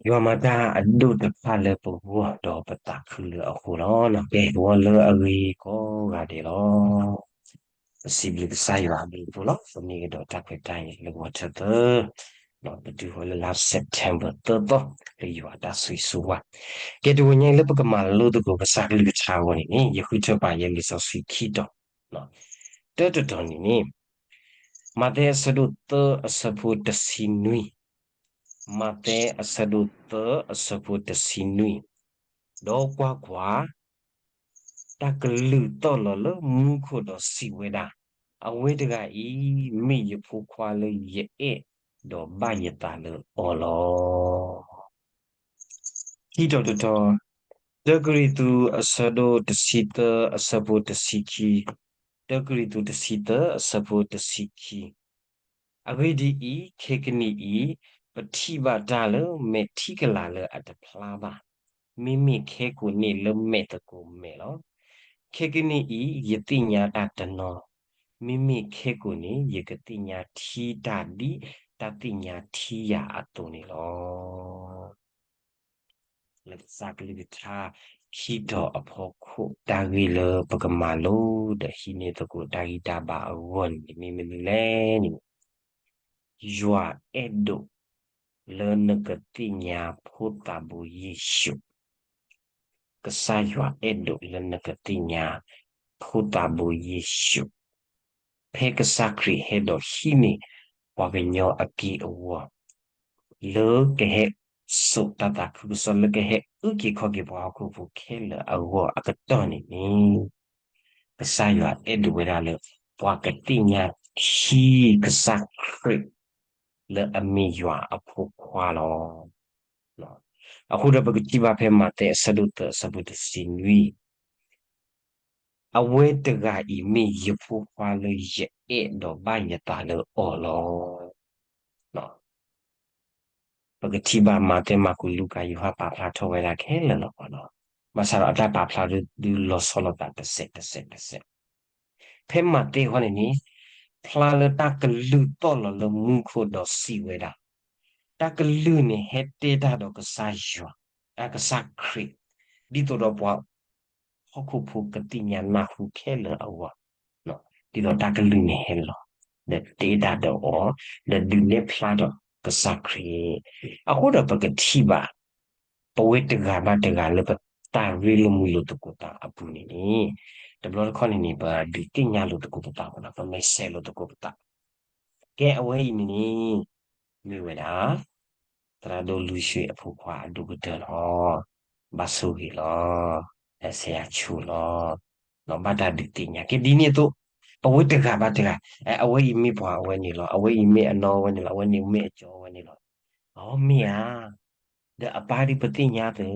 ယွၤမၤတၢ်အဒိၣ်တဖၣ်လၢပဂီၢ်ဒီးပသးခုလၢအဃိလီၤ. ကဲ ဝံၤလၢအဂ့ၤကိးဂၤဒဲးလီၤ. ပစံးဘျုးကစၢ်ယွၤအဘျုးအဖှိၣ်လီၤ. ပမ့ၢ်ကဒီးတၢ်ခွဲးတၢ်ယာ်လၢဂီၤထၢသၢ, ပတုၤဃီၤလၢလါ September သၢသီ လၢယွၤအတၢ်ဆိၣ်ဂ့ၤဆိၣ်ဝါ. ကဲ တဂီၤညါအံၤလၢပကမၤလိသကိးကစၢ်ကလုၢ်ကထါအဂီၢ်န့ၣ်န့ၣ် ယဃုထၢပာ်ယဲလံာ်စီဆှံခံတီၤ, တၢတတီၤန့ၣ်န့ၣ် မးသဲအဆၢဒိၣ်သၢအဆၢဖိတဆံနွံ, မးသဲအဆၢဒိၣ်သၢအဆၢဖိတဆံနွံ, ဒီးကွၢ်ကွၢ်, တၢ်ကလုၢ်သီၣ်လီၤလၢမူခိၣ်ဒီးစံးဝဲဒၣ်, အဝဲတဂၤအံၤ မ့ၢ်ယဖိခွါလၢယအဲၣ်, ဒီးဘၣ်ယသးလၢအီၤလီၤ. ခံတီၤတတီၤ, တၢကရံၣ်သူးအဆၢဒိၣ်တဆံသၢအဆၢဖိတဆံခံ, တၢကရံၣ်သူးတဆံသၢအဆၢဖိတဆံခံ, အဂ့ၢ်ဒ်အံၤ, ခဲကနံၣ်အံၤ, ပထံၣ်ဘၣ်တၢ်လၢမဲာ်ထံကလၤလၢအတဖျါဘၣ်, မ့မ့ၢ်ခဲကိာ်န့ၣ်လၢမဲာ်သကိးမဲာ်လီၤ. ခဲကနံၣ်အံၤ ယသ့ၣ်ညါတၢ်တနီၤ, မ့မ့ၢ်ခဲကိာ်န့ၣ် ယကသ့ၣ်ညါထံတၢ်ဒ်တၢ်သ့ၣ်ညါထံယၤအသိးန့ၣ်လီၤ. လၢကစၢ်ကလုၢ်ကထါ ခံတီၤအဖီခိၣ် တၢ်ဂ့ၢ်လၢပကမၤလိဒီးဟံးန့ၢ်သကိးတၢ်ဂံၢ်တၢ်ဘါအဂီၢ်န့ၣ် မ့ၢ်မနုၤလဲၣ်န့ၣ်, ယွၤအဲၣ်ဒိးလၢနကသ့ၣ်ညါဖိသၣ်ဘိယ့ၣ်ၡူး, ကစၢ်ယွၤအဲၣ်ဒိးလၢနကသ့ၣ်ညါ ဖိသၣ်ဘိယ့ၣ်ၡူး, ဖဲကစၢ်ခရံာ်ဟဲဒီးဟံးန့ၢ်ပှၤကညီအက့ၢ်အဂီၤ, လၢကဟဲစိာ်တၢ်သးခုကစီၣ် လၢကဟဲအုၣ်က့ၤခီၣ်က့ၤပှၤဟီၣ်ခိၣ်ဖိခဲလၢာ်အဂီၢ်အကတီၢ်န့ၣ်န့ၣ်, ကစၢ်ယွၤအဲၣ်ဒိးဝဲဒၣ်လၢ ပှၤကသ့ၣ်ညါထံကစၢ်ခရံာ် လၢအမ့ၢ်ယွၤအဖိခွါလီၤ. အဃိဒီးပကထံၣ်ဘၣ်ဖဲမးသဲအဆၢဒိၣ်သၢအဆၢဖိတဆံနွံ, အဝဲတဂၤအံၤမ့ၢ်ယဖိခွါလၢယအဲၣ်ဒီးဘၣ်ယသးလၢအီၤလီၤ. ပကထံၣ်ဘၣ်မးသဲ မၢ်ကူး လူၤကၣ် ယိၤဟၣ် ပာ်ဖျါထီၣ်ဝဲဒၣ်ခဲလၢာ်လီၤ. ဘၣ်ဆၣ်ဒီးအတၢ်ပာ်ဖျါဒုးလီၤဆီလိာ်သးတစဲးတစဲးတစဲး, ဖဲမးသဲအဃီန့ၣ်န့ၣ်, ဖျါလၢတၢ်ကလုၢ်သီၣ်လီၤလၢမူခိၣ်ဒီးစံးဝဲဒၣ်, တၢ်ကလုၢ်န့ၣ် ဟဲတဲတၢ်ဒီးကစၢ်ယွၤ, အကစၢ်ခရံာ်, ဒ်သိးဒီးပှၤဟီၣ်ခိၣ်ဖိကသ့ၣ်ညါနၢ်ဟူခဲလၢာ်အဂီၢ်, ဒ်သိးတၢ်ကလုၢ်န့ၣ်ဟဲလီၤ, ဒီးတဲတၢ်ဒီးအီၤ, ဒီးဒုးနဲၣ်ဖျါထီၣ်ကစၢ်ခရံာ်, အဃိဒီးပကထံၣ်ဘၣ် ပဝဲတဂၤဘၣ်တဂၤလၢပသးရ့လိာ်မုာ်လိာ်သကိးသးအပူၤန့ၣ်န့ၣ်, တဘျီတခီၣ်န့ၣ်န့ၣ် ပဒုးသ့ၣ်ညါလိာ်သကိးပသး, ပမ့ၢ်စဲးလိာ်သကိးပသး, ကဲအဝဲအံၤန့ၣ်န့ၣ်, မ့ၢ်ဝဲဒၣ် သရၣ်ဒိၣ်လွံၢ်ဆံအဖိခွါအဒိၣ်ကတၢၢ်လီၤ, ဘၣ်ဆိၣ်ဂ့ၤလီၤ, ဆရာဆူၣ်လီၤ, ဘၣ်တၢ်ဒုးသ့ၣ်ညါ, ကဲဒ်န့ၣ်အသိး, ပဝဲတဂၤဘၣ်တဂၤ, အဝဲအံၤမ့ၢ်ပှၤအဝဲန့ၣ်လီၤ, အဝဲအံၤမ့ၢ်အနီၢ်ဝဲန့ၣ်လီၤ, အဝဲန့ၣ်မ့ၢ်အကၠီဝဲန့ၣ်လီၤ, အမ့ၢ်ဧါ, ဒီးအပၢ်ဒ်ပသ့ၣ်ညါသ့,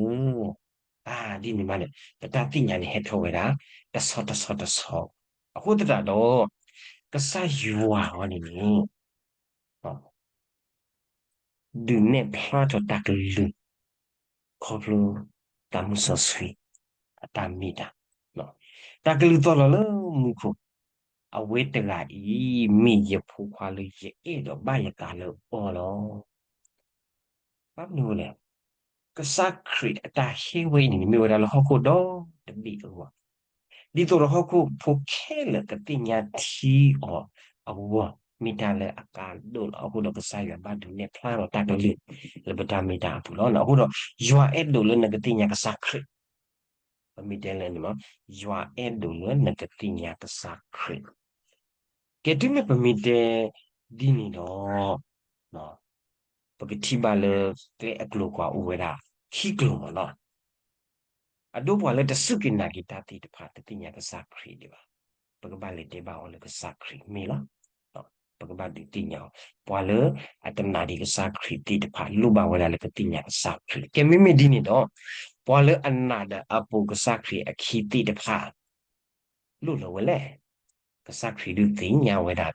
အါဒ်န့ၣ်မးန့ၣ် ပတၢ်သ့ၣ်ညါန့ၣ် ဟဲထီၣ်ဝဲဒၣ် တဆီတဆီတဆီ, အဃိသတးဒီး ကစၢ်ယွၤအီၤန့ၣ်န့ၣ် ဒုးနဲၣ်ဖျါထီၣ်တၢ်ကလုၢ် ခီဖျိသးမုၢ်စီဆှံအတၢ်မ့ၢ်တၢ်, တၢ်ကလုၢ်သီၣ်လီၤလၢမူခိၣ်, အဝဲတဂၤအံၤ မ့ၢ်ယဖိခွါလၢယအဲၣ်ဒီးဘၣ်ယသးလၢအီၤလီၤ. ဘၣ်မနုၤလဲၣ်, ကစၢ်ခရံာ်အတၢ်ဟ့ၣ်ဝဲအံၤန့ၣ် မ့ၢ်ဝဲဒၣ်လၢဟီၣ်ခိၣ်ဒီတဘ့ၣ်အဂီၢ်, ဒ်သိးဒီးဟီၣ်ခိၣ်ဖိခဲလၢာ်ကသ့ၣ်ညါထံအီၤအဂီၢ်, မ့ၢ်တၢ်လၢအကါဒိၣ်လီၤ. အဃိဒီးကစၢ်ယွၤဘၣ်ဒုးနဲၣ်ဖျါထီၣ်တၢ်ကလုၢ် လၢပတၢ်မ့ၢ်တၢ်အပူၤလီၤ. အဃိဒီး ယွၤအဲၣ်ဒိးလၢနကသ့ၣ်ညါကစၢ်ခရံာ်, ပမ့ၢ်တဲလၢန့ၣ်, ယွၤအဲၣ်ဒိးလၢနကသ့ၣ်ညါကစၢ်ခရံာ်, ကဲတုၤမ့ၢ်ပမ့ၢ်တဲဒ်န့ၣ်ဒီး ပကထံၣ်ဘၣ်လၢကျဲအကျိၤကွၢ်အိၣ်ဝဲဒၣ် ခံကျိၤမ့ၢ်နီၤ, အဒိပှၤလၢတစူၢ်က့ၤနာ်က့ၤတၢ်သ့ၣ်တဖၣ် တသ့ၣ်ညါကစၢ်ခရံာ်ဒံးဘၣ်, ပကဘၣ်လဲၤတဲဘၣ်အီၤလၢကစၢ်ခရံာ်မ့ၢ်လီၤ. ပကဘၣ်ဒုးသ့ၣ်ညါအီၤ, ပှၤလၢအတနာ်ဒံးကစၢ်ခရံာ်သ့ၣ်တဖၣ် လိၣ်ဘၣ်ဝဲဒၣ်လၢကသ့ၣ်ညါကစၢ်ခရံာ်, ကဲမ့မ့ၢ်ဒ်န့ၣ်ဒီး ပှၤလၢအနာ်ဒီးအပိာ်ကစၢ်ခရံာ်အခံသ့ၣ်တဖၣ် လိၣ်လၢၤဝဲလဲၣ်. ကစၢ်ခရံာ်ဒုးသ့ၣ်ညါဝဲဒၣ်,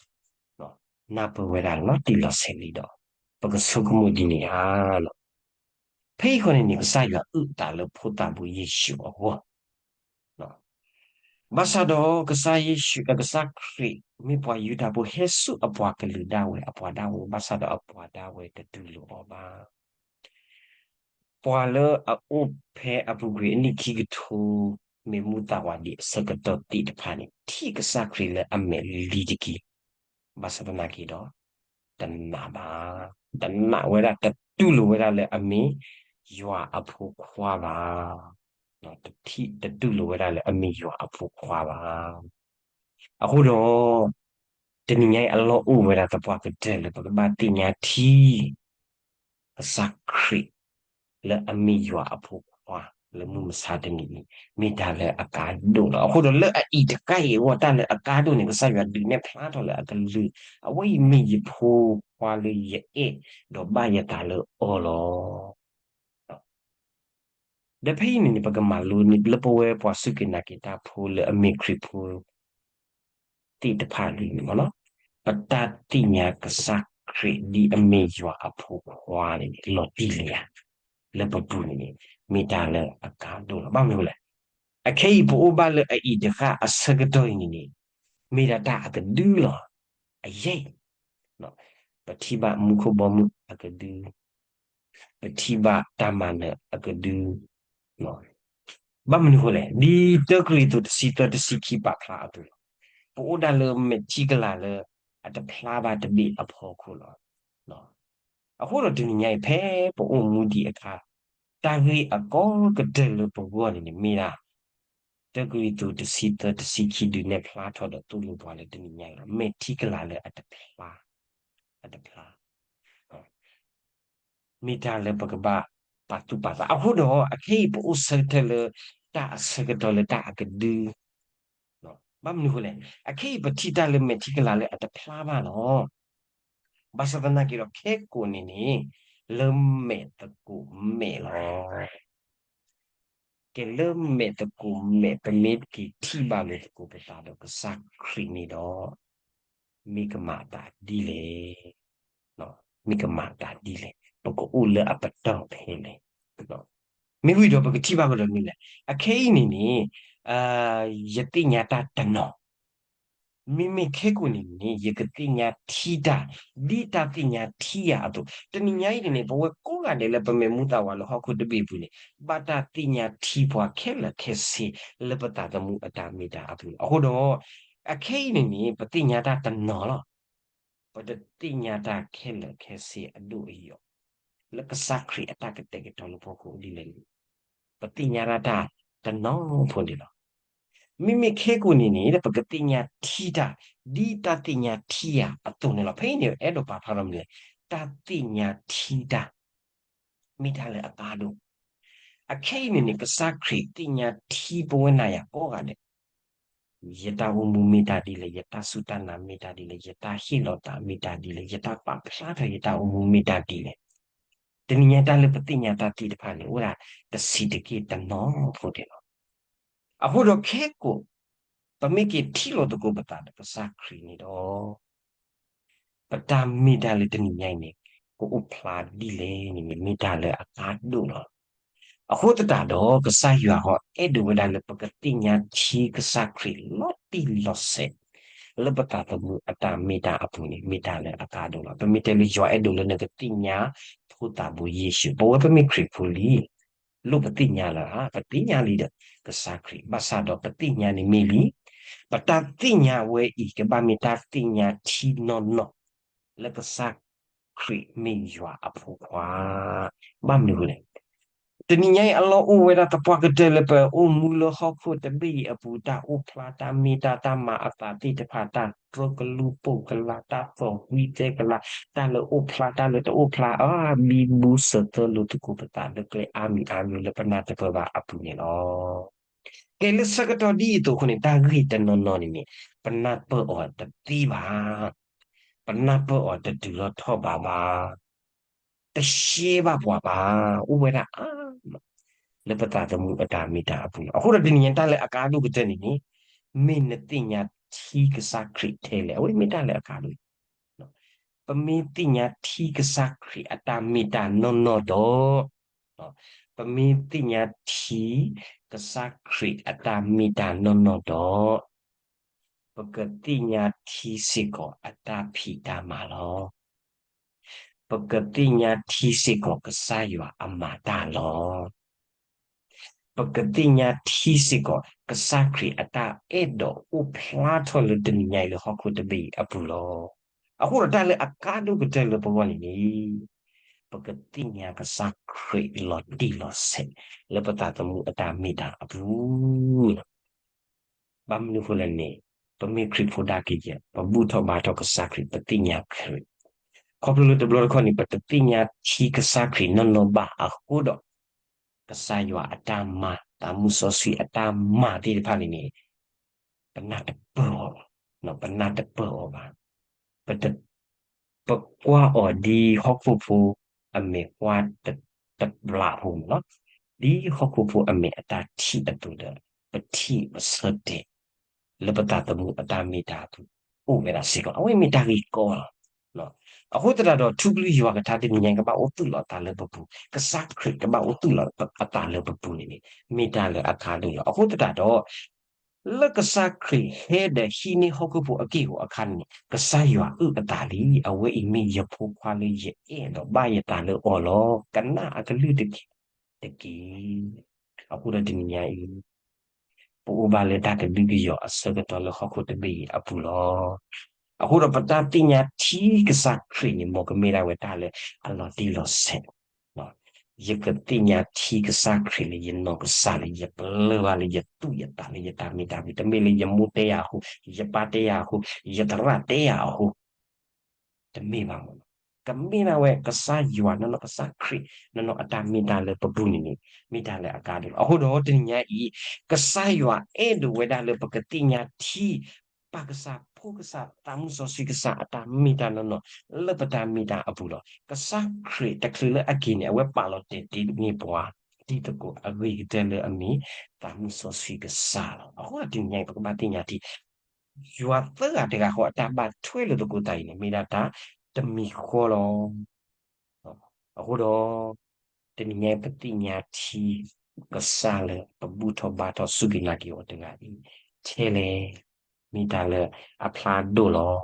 နၢ်ပၢၢ်ဝဲဒၣ်လီၤတံၢ်လီၤဆဲးလံဒီး ပကဆိကမိၣ်ဒ်န့ၣ်ဧါ. ဖဲအံၤဃီန့ၣ်န့ၣ် ကစၢ်ယွၤအုၣ်အသးလၢဖိသၣ်ဘိယ့ၣ်ၡူးအဂီၢ်, ဘၣ်ဆၣ်ဒီးကစၢ်ယ့ၣ်ၡူး, ကစၢ်ခရံာ် မ့ၢ်ပှၤယူဒၤဖိဟဲဆူအပှၤကလုာ်ဒၣ်ဝဲ, အပှၤဒၣ်ဝဲ, ဘၣ်ဆၣ်ဒီးအပှၤဒၣ်ဝဲတတူၢ်လိာ်အီၤဘၣ်. ပှၤလၢအအိၣ်ဖဲအပူၤကွံာ်အနံၣ်ခံကထိ မ့ၢ်မူသးဝးဒံးအဆၢကတီၢ်သ့ၣ်တဖၣ်န့ၣ် ထံၣ်ကစၢ်ခရံာ်လၢအမဲာ်လံတက့ၢ်. ဘၣ်ဆၣ်သနာ်က့ဒီး တနာ်ဘၣ်, တနာ်ဝဲဒၣ် တတူၢ်လိာ်ဝဲဒၣ်လၢအမ့ၢ်ယွၤအဖိခွါဘၣ်. တတူၢ်လိာ်ဝဲဒၣ်လၢအမ့ၢ်ယွၤအဖိခွါဘၣ်. အဃိဒီး တနံၤညါအံၤအလီၢ်အိၣ်ဝဲဒၣ်သပှၢ်ကတၢၢ်လၢပကဘၣ်သ့ၣ်ညါထံ ကစၢ်ခရံာ် လၢအမ့ၢ်ယွၤအဖိခွါ လၢမုၢ်မဆါတနံၤအံၤ မ့ၢ်တၢ်လၢအကါဒိၣ်လီၤ. အဃိဒီးလၢအအံၤတခါအံၤအဂီၢ် တၢ်လၢအကါဒိၣ်န့ၣ် ကစၢ်ယွၤဒုးနဲၣ်ဖျါထီၣ်လၢအကလုၢ်, အဝဲအံၤမ့ၢ်ယဖိခွါလၢယအဲၣ် ဒီးဘၣ်ယသးလၢအီၤလီၤ. ဒီးဖဲအံၤန့ၣ်န့ၣ် ပကမၤလိန့ၣ် လၢပဝဲပှၤစူၢ်က့ၤနာ်က့ၤတၢ်ဖိလၢအမ့ၢ်ခရံာ်ဖိ သ့ၣ်တဖၣ်လံန့ၣ်မ့ၢ်နီၤ, ပတၢ်သ့ၣ်ညါကစၢ်ခရံာ်ဒ်အမ့ၢ်ယွၤအဖိခွါန့ၣ်န့ၣ် လီၤတံၢ်လံဧါ, လၢပပူၤန့ၣ်န့ၣ် မ့ၢ်တၢ်လၢအကါဒိၣ်လီၤ. ဘၣ်မနုၤလဲၣ်, အခဲအံၤပအိၣ်ဘၣ်လၢအအံၤတဃၣ်အဆၢကတီၢ်အံၤန့ၣ်န့ၣ် မ့ၢ်ဒၣ်တၢ်အကဒုလီၤ, အယဲၢ် ပထံၣ်ဘၣ်မူခိၣ်ဘီမုၢ်အကဒု, ပထံၣ်ဘၣ်တၢ်မၤနၢၤအကဒု, ဘၣ်မနုၤအဃိလဲၣ်, ဒ်တၢကရံၣ်သူးတဆံသၢတဆံခံပာ်ဖျါအသိးလီၤ. ပအိၣ်ဒၣ်လၢမဲာ်ထံကလၤလၢအတဖျါဘၣ်တဘ့ၣ်အဖီခိၣ်လီၤ. အဃိဒီးတနံၤညါအံၤ ဖဲပအိၣ်မူဒံးအခါ တၢ်ဂ့ၢ်အကီကတၢၢ်လၢပဂီၢ်န့ၣ်န့ၣ် မ့ၢ်ဒၣ် တၢကရံၣ်သူးတဆံသၢတဆံခံဒုးနဲၣ်ဖျါထီၣ်ဒီးသိၣ်လိပှၤလၢတနံၤညါအံၤလီၤ. မဲာ်ထံကလၤလၢအတဖျါ, အတဖျါ မ့ၢ်တၢ်လၢပကဘၣ်ပာ်သူၣ်ပာ်သး. အဃိဒီး အခဲအံၤပအိၣ်ဆၢကတီၢ်လၢ တၢ်အဆၢကတီၢ်လၢတၢ်အကဒု, ဘၣ်မနုၤအဃိလဲၣ်, အခဲအံၤပထံၣ်တၢ်လၢမဲာ်ထံကလၤလၢအတဖျါဘၣ်လီၤ. ဘၣ်ဆၣ်သနာ်က့ဒီး ခဲကိာ်န့ၣ်န့ၣ် လၢမဲာ်သကိးမဲာ်လီၤ. ကဲလၢမဲာ်သကိးမဲာ် ပမ့ၢ်က့ၤထံၣ်ဘၣ်လိာ်သကိးပသးဒီးကစၢ်ခရံာ်န့ၣ်ဒီး မ့ၢ်ကမၤအသးဒ်လဲၣ်, မ့ၢ်ကမၤအသးဒ်လဲၣ်, ပကအိၣ်လၢအပတီၢ်ဖဲလဲၣ်. မ့ၢ်ဝံၤဒီးပကထံၣ်ဘၣ်ကဒီးမနုၤလဲၣ်, အခဲအံၤန့ၣ်န့ၣ် ယသ့ၣ်ညါတၢ်တနီၤ မ့မ့ၢ်ခဲကိာ်န့ၣ်န့ၣ် ယကသ့ၣ်ညါထံတၢ် ဒ်တၢ်သ့ၣ်ညါထံယၤအသိး, တနံၤညါအံၤန့ၣ်န့ၣ် ပဝဲကိးဂၤဒဲးလၢပမ့ၢ်မူသးဝးလၢဟီၣ်ခိၣ်တဘ့ၣ်အပူၤန့ၣ် ဘၣ်တၢ်သ့ၣ်ညါထံပှၤခဲလၢာ်ခဲဆ့ လၢပသးသမူအတၢ်မ့ၢ်တၢ်အပူၤလီၤ. အဃိဒီး အခဲအံၤန့ၣ်န့ၣ် ပသ့ၣ်ညါတၢ်တနီၤလီၤ. ပတသ့ၣ်ညါတၢ်ခဲလၢာ်ခဲဆ့အဒိၣ်အယိာ် လၢကစၢ်ခရံာ်အတၢ်ကတဲာ်ကတီၤလၢပဟီၣ်ခိၣ်ဒ်လဲၣ်န့ၣ် ပသ့ၣ်ညါတၢ်တနီၤဖိန့ၣ်လီၤ. မ့မ့ၢ်ခဲကိာ်န့ၣ်န့ၣ် ပကသ့ၣ်ညါထံတၢ် ဒ်တၢ်သ့ၣ်ညါထံယၤအသိးန့ၣ်လီၤ. ဖဲအံၤန့ၣ် အဲၣ်ဒိးပာ်ဖျါထီၣ်မနုၤလဲၣ်, တၢ်သ့ၣ်ညါထံတၢ် မ့ၢ်တၢ်လၢအကါဒိၣ်. အခဲအံၤန့ၣ်န့ၣ် ကစၢ်ခရံာ်သ့ၣ်ညါထံပဝဲနၤယၤကိးဂၤဒဲး ယတၢ်အိၣ်မူမ့ၢ်တၢ်ဒ်လဲၣ်, ယတၢ်စူၢ်တၢ်နာ်မ့ၢ်တၢ်ဒ်လဲၣ်, ယတၢ်ဟ့ၣ်လီၤသးမ့ၢ်တၢ်ဒ်လဲၣ်, ယတၢ်ပာ်ဖျါထီၣ်ယတၢ်အိၣ်မူမ့ၢ်တၢ်ဒ်လဲၣ်. တနံၤညါတၢ်လၢပသ့ၣ်ညါတၢ်သ့ၣ်တဖၣ်န့ၣ် အိၣ်ဒၣ်တဆံးတက့ၢ်တနီၤဖိန့ၣ်လီၤ. အဃိဒီးခဲကိာ် ပမ့ၢ်က့ၤထံၣ်လိာ်သကိးပသးဒီးကစၢ်ခရံာ်န့ၣ်ဒီး ပတၢ်မ့ၢ်တၢ်လၢတနံၤညါအံၤန့ၣ် ကအိၣ်ဖျါဒ်လဲၣ်န့ၣ် မ့ၢ်တၢ်လၢအကါဒိၣ်လီၤ. အဃိသတးဒီး ကစၢ်ယွၤဟီ အဲၣ်ဒိးဝဲဒၣ်လၢပကသ့ၣ်ညါထံကစၢ်ခရံာ်လီၤတံၢ်လီၤဆဲး လၢပသးသမူအတၢ်မ့ၢ်တၢ်အပူၤန့ၣ် မ့ၢ်တၢ်လၢအကါဒိၣ်လီၤ. ပမ့ၢ်တဲလၢယွၤအဲၣ်ဒိးလၢနကသ့ၣ်ညါဖိသၣ်ဘိယ့ၣ်ၡူး, ပဝဲပမ့ၢ်ခရံာ်ဖိလံ လိၣ်ပသ့ၣ်ညါလၢၤဧါ, ပသ့ၣ်ညါလံဒီးကစၢ်ခရံာ်, ဘၣ်ဆၣ်ဒီးပသ့ၣ်ညါန့ၣ်မ့ၢ်လံ, ပတၢ်သ့ၣ်ညါဝဲအံၤ ကဘၣ်မ့ၢ်တၢ်သ့ၣ်ညါထံနီၢ်နီၢ် လၢကစၢ်ခရံာ်မ့ၢ်ယွၤအဖိခွါ, ဘၣ်မနုၤလဲၣ်. တနံၤညါအံၤအလီၢ်အိၣ်ဝဲဒၣ်သပှၢ်ကတၢၢ်လၢပအိၣ်မူလၢဟီၣ်ခိၣ်တဘ့ၣ်အံၤအပူၤ တၢ်အိၣ်ဖျါတၢ်မ့ၢ်တၢ်တၢ်မၤအသးသ့ၣ်တဖၣ် တၢ်တြီကလူပိာ်ကလာ် တၢ်သီၣ်ဝံသဲကလၤ တၢ်လၢအိၣ်ဖျါတၢ်လၢတအိၣ်ဖျါ အါ ဘံဘူစၢၤသၢလိာ်သကိးပသးလၢကျဲအါမံၤအါမံၤလၢပနၢ်တပၢၢ်ဘၣ်အပူၤန့ၣ်လီၤ. ကဲလၢဆၢကတီၢ်ဒ်အံၤအသိးအဃိန့ၣ် တၢ်ဂ့ၢ်တနီၤနီၤန့ၣ်န့ၣ် ပနၢ်ပၢၢ်အီၤတသ့ဘၣ်, ပနၢ်ပၢၢ်အီၤတတုၤထီၣ်ထီၣ်ဘးဘၣ် တရှဲဘၣ်ပှၤဘၣ်, အိၣ်ဝဲဒၣ်အါ လၢပသးသမူအတၢ်မ့ၢ်တၢ်အပူၤလီၤ. အဃိဒီးတနံၤညါတၢ်လၢအကါဒိၣ်ကတၢၢ်န့ၣ်န့ၣ် မ့ၢ်နသ့ၣ်ညါထံကစၢ်ခရံာ်ထဲလဲၣ်, အဝဲမ့ၢ်တၢ်လၢအကါဒိၣ် ပမ့ၢ်သ့ၣ်ညါထံကစၢ်ခရံာ်အတၢ်မ့ၢ်တၢ်နီၢ်နီၢ်ဒီး, ပမ့ၢ်သ့ၣ်ညါထံ ကစၢ်ခရံာ်အတၢ်မ့ၢ်တၢ်နီၢ်နီၢ်ဒီး, ပကသ့ၣ်ညါထံစ့ၢ်ကီးအတၢ်ဖံးတၢ်မၤလီၤ. ပကသ့ၣ်ညါထံစ့ၢ်ကီးကစၢ်ယွၤအမၤတၢ်လီၤ. ပကသ့ၣ်ညါထံစ့ၢ်ကီး ကစၢ်ခရံာ်အတၢ်အဲၣ်ဒိးအိၣ်ဖျါထီၣ်လၢတနံၤညါအံၤလၢဟီၣ်ခိၣ်တဘ့ၣ်အံၤအပူၤလီၤ. အဃိဒီးတၢ်လၢအကါဒိၣ်ကတၢၢ်လၢပဂီၢ်န့ၣ်န့ၣ် ပကသ့ၣ်ညါကစၢ်ခရံာ်လီၤတံၢ်လီၤဆဲး လၢပသးသမူအတၢ်မ့ၢ်တၢ်အပူၤ ဘၣ်မနုၤအဃိလဲၣ်န့ၣ် ပမ့ၢ်ခရံာ်ဖိဒၣ်ကယဲၢ် ပဘူၣ်ထီၣ်ဘါထီၣ်ကစၢ်ခရံာ် ပသ့ၣ်ညါခရံာ် ခီဖျိလၢတဘျီတခီၣ်န့ၣ် ပတသ့ၣ်ညါထံကစၢ်ခရံာ်နီၢ်နီၢ်ဘၣ်အဃိဒီး ကစၢ်ယွၤအတၢ်မၤ သးမုၢ်စီဆှံအတၢ်မၤသ့ၣ်တဖၣ်န့ၣ်န့ၣ် ပနၢ်တပၢၢ်အီၤဘၣ်, ပနၢ်တပၢၢ်အီၤဘၣ်. ပတ ပကွၢ်အီၤဒ်ဟီၣ်ခိၣ်ဖိအမဲာ်ကွၢ်တ တဘျးဖိန့ၣ်လီၤ. ဒ်ဟီၣ်ခိၣ်ဖိအမဲာ်အတၢ်ထံၣ်အသိးဒီး ပထံၣ်ပဆၢတဲာ် လၢပသးသမူအတၢ်မ့ၢ်တၢ်အပူၤ အိၣ်ဝဲဒၣ်စ့ၢ်ကီး အဝဲမ့ၢ်တၢ်ဂ့ၢ်ကီလီၤ. အဃိသတးဒီး ထူကလုၢ်ယွၤကထါတနံၤညါအံၤ ကဘၣ်အိၣ်သူၣ်လီၤအသးလၢပပူၤ, ကစၢ်ခရံာ်ကဘၣ်အိၣ်သူၣ်လီၤအသးလၢပပူၤန့ၣ်န့ၣ် မ့ၢ်တၢ်လၢအကါဒိၣ်လီၤ. အဃိသတးဒီး လၢကစၢ်ခရံာ်ဟဲဒီးဟံးန့ၢ်ဟီၣ်ခိၣ်ဖိအက့ၢ်အဂီၤအခါန့ၣ်န့ၣ် ကစၢ်ယွၤအုၣ်အသးလံ, အဝဲအံၤမ့ၢ်ယဖိခွါလၢယအဲၣ်ဒီးဘၣ်ယသးလၢအီၤလီၤ. ကနၣ်အကလုၢ်တက့ၢ်. အဃိဒီးတနံၤညါအံၤ ပအိၣ်ဘၣ်လၢတၢ်ကဒုကယီၤအဆၢကတီၢ်လၢဟီၣ်ခိၣ်တဘ့ၣ်အံၤအပူၤလီၤ. အဃိဒီးပတၢ်သ့ၣ်ညါထံကစၢ်ခရံာ်န့ၣ် မ်ကမ့ၢ်ဒၣ်ဝဲတၢ်လၢအလီၤတံၢ်လီၤဆဲး ယကသ့ၣ်ညါထံကစၢ်ခရံာ်လၢယနီၢ်ကစၢ်လၢယပလၢၢ်ဘၣ်လၢယသူၣ်ယသးလၢယတၢ်မ့ၢ်တၢ်ပူၤ, တမ့ၢ်လၢယမိၢ်တဲယၤအဃိ, ယပၢ်တဲယၤအဃိ, ယသရၣ်တဲယၤအဃိ, တမ့ၢ်ဘၣ်မ့ၢ်နီၤ. ကမ့ၢ်ဒၣ်ဝဲကစၢ်ယွၤနီၢ်နီၢ် ကစၢ်ခရံာ်နီၢ်နီၢ်အတၢ်မ့ၢ်တၢ်လၢပပူၤန့ၣ်န့ၣ် မ့ၢ်တၢ်လၢအကါဒိၣ်လီၤ. အဃိဒီးတနံၤညါအံၤ ကစၢ်ယွၤအဲၣ်ဒိးဝဲဒၣ်လၢပကသ့ၣ်ညါထံ ပၢ်ကစၢ်, ဖိကစၢ်, သးမုၢ်စီဆှံကစၢ်အတၢ်မ့ၢ်တၢ်နီၢ်နီၢ် လၢပတၢ်မ့ၢ်တၢ်အပူၤလီၤ. ကစၢ်ခရံာ်တချုးလၢအက့ၤန့ၣ် အဝဲပာ်လီၤတဲာ်တ့ၢ်န့ၢ်ပှၤ တံၤသကိးအဂ့ၤကတၢၢ်လၢအမ့ၢ် သးမုၢ်စီဆှံကစၢ်လီၤ. အဃိဒီးတနံၤညါအံၤ ပကဘၣ်သ့ၣ်ညါထံ ယွၤသၢဂၤတဂၤဃီအတၢ်ဘၣ်ထွဲလိာ်သကိးသးအံၤန့ၣ် မ့ၢ်ဒၣ်တၢ်တမံၤဃီလီၤ. အဃိဒီး တနံၤညါအံၤ ပသ့ၣ်ညါထံကစၢ်လၢပဘူၣ်ထီၣ်ဘါထီၣ်စူၢ်က့ၤနာ်က့ၤအီၤတဂၤအံၤ ထဲလဲၣ်, မ့ၢ်တၢ်လၢအဖျါဒိၣ်လီၤ.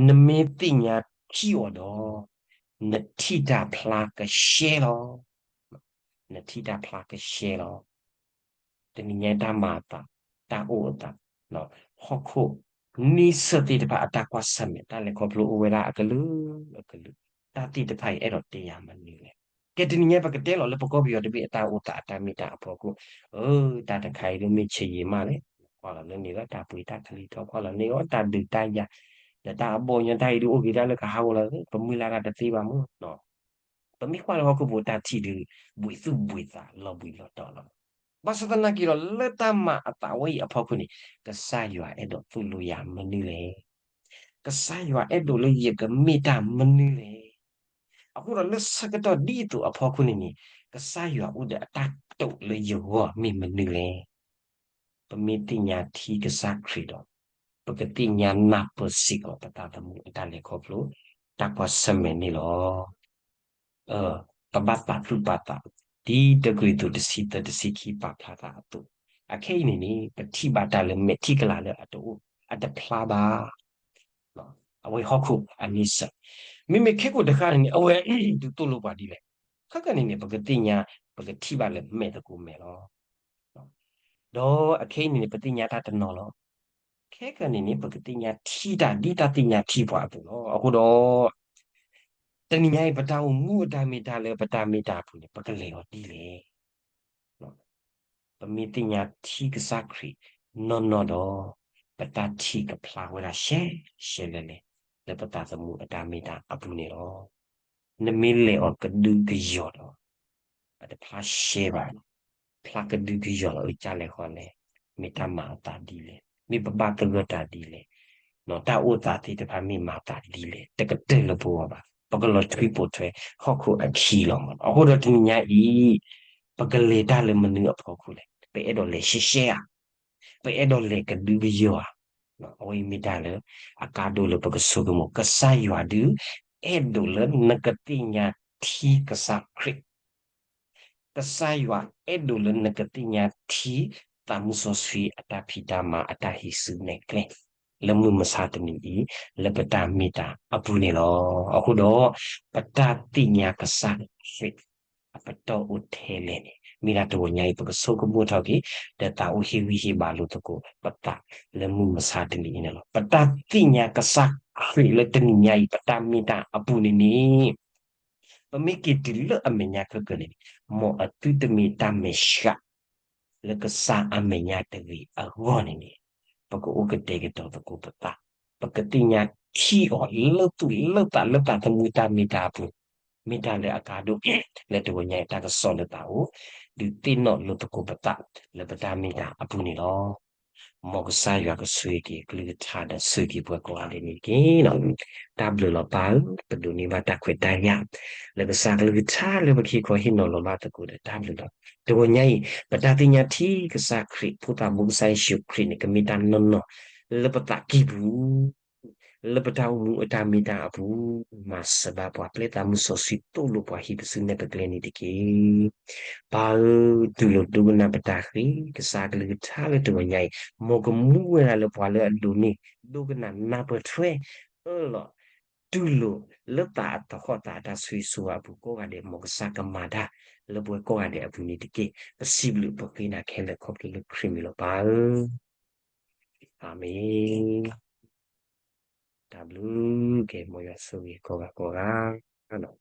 နမ့ၢ်သ့ၣ်ညါထံအီၤဒီး နထံၣ်တၢ်ဖျါကရှဲလီၤ. နထံၣ်တၢ်ဖျါကရှဲလီၤ. တနံၤညါအံၤ တၢ်မၤအသး, တၢ်အိၣ်အသး, ဟီၣ်ခိၣ်နံၣ်ဆၢၣ်သ့ၣ်တဖၣ်အတၢ်ကွၢ်ဆၢၣ်မဲာ် တၢ်လဲၤခီဖျိအိၣ်ဝဲဒၣ်အကလုာ်အကလုာ်, တၢ်သ့ၣ်တဖၣ်အံၤ အဲၣ်ဒိးတဲယၤမနုၤလဲၣ်. ကဲ တနံၤညါအံၤ ပကတဲလီၤလၢပကီၢ်ပယီၤတဘ့ၣ်အတၢ်အိၣ်သးအတၢ်မ့ၢ်တၢ်အဖီခိၣ်, အၢ တၢ်တခါအံၤဒ်မ့ၢ်ဆံးယံာ်မးလဲၣ်, ကွၢ်လီၤလၢန့ၣ်လီၤ တၢ်ပှ့ၤတၢ်ကလံၤထီၣ် ကွၢ်လီၤန့ၣ်လီၤ တၢ်ဒုးတၢ်ယၤ, ဒီးတၢ်အဘီၣ်ညီတၢ်အံၤဒ်အိၣ်က့ၤဒၣ်လၢကဟးဂီၤလီၤ, ပမုၢ်လၢ်တၢ်တသ့ဘၣ်မ့ၢ် ပမ့ၢ်ကွၢ်လၢဟီၣ်ခိၣ်ဖိတၢ်ထံၣ်ဒုး ဘှံးသူၣ်ဘှံးသးလီၤဘှံးလီၤတီၤလီၤ. ဘၣ်ဆၣ်သနာ်က့ဒီး လၢတၢ်မၤအသးဝဲအံၤအဖီခိၣ်န့ၣ် ကစၢ်ယွၤအဲၣ်ဒိးသိၣ်လိယၤမနုၤလဲၣ်. ကစၢ်ယွၤအဲၣ်ဒိးလၢယကမ့ၢ်တၢ်မနုၤလဲၣ်. အဃိဒီးလၢဆၢကတီၢ်ဒ်အသိးအဖီခိၣ်န့ၣ်န့ၣ် ကစၢ်ယွၤအိၣ်ဒီးအတၢ်တိာ်လၢယဂီၢ်မ့ၢ်မနုၤလဲၣ်. ပမ့ၢ်သ့ၣ်ညါထံကစၢ်ခရံာ်ဒီး ပကသ့ၣ်ညါနၢ်ပၢၢ်စ့ၢ်ကီးပသးသမူအတၢ်လဲၤခီဖျိ တၢ်ကွၢ်ဆၢၣ်မဲာ်န့ၣ်လီၤ. ပဘၣ်ပာ်သူၣ်ပာ်သး ဒ်တကရံၣ်သူးတဆံသၢတဆံခံပာ်ဖျါသးအသိး, အခဲအံၤန့ၣ်န့ၣ် ပထံၣ်ဘၣ်တၢ်လၢမဲာ်ထံကလၤလၢအတအိၣ် အတဖျါဘၣ် အဝဲဟီၣ်ခိၣ်အန့ဆၢၣ်, မ့မ့ၢ်ခဲကိာ်တဃၣ်န့ၣ်န့ၣ် အဝဲဒုးသိၣ်လိပှၤဒ်လဲၣ်. ခဲကနံၣ်န့ၣ် ပကသ့ၣ်ညါ ပကထံၣ်ဘၣ်လၢမဲာ်သကိးမဲာ်လီၤ. ဒီးအခဲအံၤန့ၣ်န့ၣ် ပသ့ၣ်ညါတၢ်တနီၤလီၤ. ခဲကနံၣ်န့ၣ် ပကသ့ၣ်ညါထံတၢ်ဒ်တၢ်သ့ၣ်ညါထံပှၤအသိးလီၤ. အဃိဒီး တနံၤညါအံၤ ပတၢ်အိၣ်မူအတၢ်မ့ၢ်တၢ်လၢပတၢ်မ့ၢ်တၢ်အပူၤန့ၣ် ပကလဲၤအီၤဒ်လဲၣ်. ပမ့ၢ်သ့ၣ်ညါထံကစၢ်ခရံာ်နီၢ်နီၢ်ဒီး ပတၢ်ထံၣ်ကဖျါဝဲဒၣ်ရှဲရှဲလဲၣ်လဲၣ် လၢပသးသမူအတၢ်မ့ၢ်တၢ်အပူၤန့ၣ်လီၤ. နမ့ၢ်လဲၤအီၤကဒုကယီၤဒီး အတဖျါရှဲဘၣ်, ဖျါကဒုကယီၤလီၤ. အကစၢ်လဲၤဃီလဲၣ်, မ့ၢ်တၢ်မၤအသးဒ်လဲၣ်, မ့ၢ်ပဘၣ်သဂၢၢ်တၢ်ဒ်လဲၣ်, တၢ်အိၣ်သးသ့ၣ်တဖၣ်မ့ၢ်မၤသးဒ်လဲၣ်, တကတၢၢ်လၢပဂီၢ်ဘၣ်, ပကလီၤထွံပိာ်ထွဲဟီၣ်ခိၣ်အခံလီၤမး. အဃိဒီးတနံၤညါအံၤ ပကလဲၤတၢ်လၢမနုၤအဖီခိၣ်လဲၣ်. ပအဲၣ်ဒိးလဲၤရှဲရှဲဧါ, ပအဲၣ်ဒိးလဲၤကဒုကယီၤဧါ. အဝဲအံၤမ့ၢ်တၢ်လၢအကါဒိၣ်လၢပကဆိကမိၣ်, ကစၢ်ယွၤဒုး အဲၣ်ဒိးလၢနကသ့ၣ်ညါထံကစၢ်ခရံာ် ကစၢ်ယွၤအဲၣ်ဒိးလၢနကသ့ၣ်ညါထံ သးမုၢ်စီဆှံအတၢ်ဖံးတၢ်မၤအတၢ်ဟံးစုနဲၣ်ကျဲ, လၢမုၢ်မဆါတနံၤအံၤ လၢပတၢ်မ့ၢ်တၢ်အပူၤန့ၣ်လီၤ. အဃိဒီး ပတၢ်သ့ၣ်ညါကစၢ်ခရံာ်အပတီၢ်အိၣ်ထဲလဲၣ်န့ၣ် မ့ၢ်ဒၣ်တဂီၤညါအံၤ ပကဆိကမိၣ်ထီၣ်က့ၤ ဒီးသးအိၣ်ဟ့ၣ်ဂံၢ်ဟ့ၣ်ဘါလိာ်သကိးပသး လၢမုၢ်မဆါတနံၤအံၤန့ၣ်လီၤ. ပတၢ်သ့ၣ်ညါကစၢ်ခရံာ်လၢတနံၤညါအံၤ ပတၢ်မ့ၢ်တၢ်အပူၤန့ၣ်န့ၣ် ပမ့ၢ်က့ၤတုၤလၢအမဲာ်ညါခဲကနံၣ်န့ၣ် မ်အသုတမ့ၢ်တၢ်မဲာ်ဆှး လၢကစၢ်အမဲာ်ညါတဂ့ၤအဂီၢ်န့ၣ်န့ၣ် ပကအိၣ်ကတဲာ်ကတီၤသကိးပသး, ပကသ့ၣ်ညါထံအီၤလၢသူၣ်လၢသးလၢသးသမူတၢ်မ့ၢ်တၢ်အပူၤ, မ့ၢ်တၢ်လၢအကါဒိၣ် လၢတဂီၤညါအံၤတၢ်ကစီၣ်လၢသးအိၣ်, ဒုးသ့ၣ်နီၣ်လိာ်သကိးပသး လၢပတၢ်မ့ၢ်တၢ်အပူၤန့ၣ်လီၤ. မ်ကစၢ်ယွၤကဆိၣ်ဂ့ၤက့ၤအကလုၢ်ကထါဒီးဆိၣ်ဂ့ၤက့ၤပှၤကိးဂၤဒဲးန့ၣ်တက့ၢ်. တၢ်ဘျုးလီၤပၢ်ဧၢ, ပဒိးန့ၢ်ဘၣ်တၢ်ခွဲးတၢ်ယာ် လၢကစၢ်ကလုၢ်ကထါလၢပကဟ့ၣ်ခီဟ့ၣ်နီၤလီၤဘၣ်သကိးဒီးတၢ်ဘျုးလီၤ. တဂီၤညါအံၤ ပတၢ်သ့ၣ်ညါထံကစၢ်ခရံာ် ဖိသၣ်ဘိကစၢ်ယ့ၣ်ၡူးခရံာ်န့ၣ် ကမ့ၢ်တၢ်နီၢ်နီၢ် လၢပသးကံၢ်ပူၤ လၢပတၢ်အိၣ်မူအတၢ်မ့ၢ်တၢ်အပူၤ, မၤစၢၤဘၣ်ပှၤ ပျဲသးမုၢ်စီဆှံသိၣ်လိပှၤ ဟံးပစုနဲၣ်ပကျဲန့ၣ်တက့ၢ်. ပၢ်ဧၢ, တူၢ်လိာ်ဒိကနၣ်ပတၢ်ဃ့ ကစၢ်ကလုၢ်ကထါလၢတဂီၤညါအံၤ, မ်ကမူဝဲဒၣ်လၢပှၤလၢအဒိးန့ၢ် ဒိကနၣ်နၢ်ပၢၢ်ထွဲ အၢၣ်လီၤ တူၢ်လိာ်လၢသးအသဟီၣ်သးအတၢ်ဆိၣ်ဂ့ၤဆိၣ်ဝါအပူၤကိးဂၤဒဲး, မ်ကစၢ်ကမၤတၢ်လၢပဝဲကိးဂၤဒဲးအပူၤန့ၣ်တက့ၢ်. ပစံးဘျုးပဃ့နၤခဲလၢာ်ခီဖျိလၢခရံာ်မံၤလီၤပၢ်ဧၢ. အၤမ့ၣ်. တၢ်ဘျုးက့ၤ မ်ယွၤဆိၣ်ဂ့ၤကိးဂၤကိးဂၤလီၤ.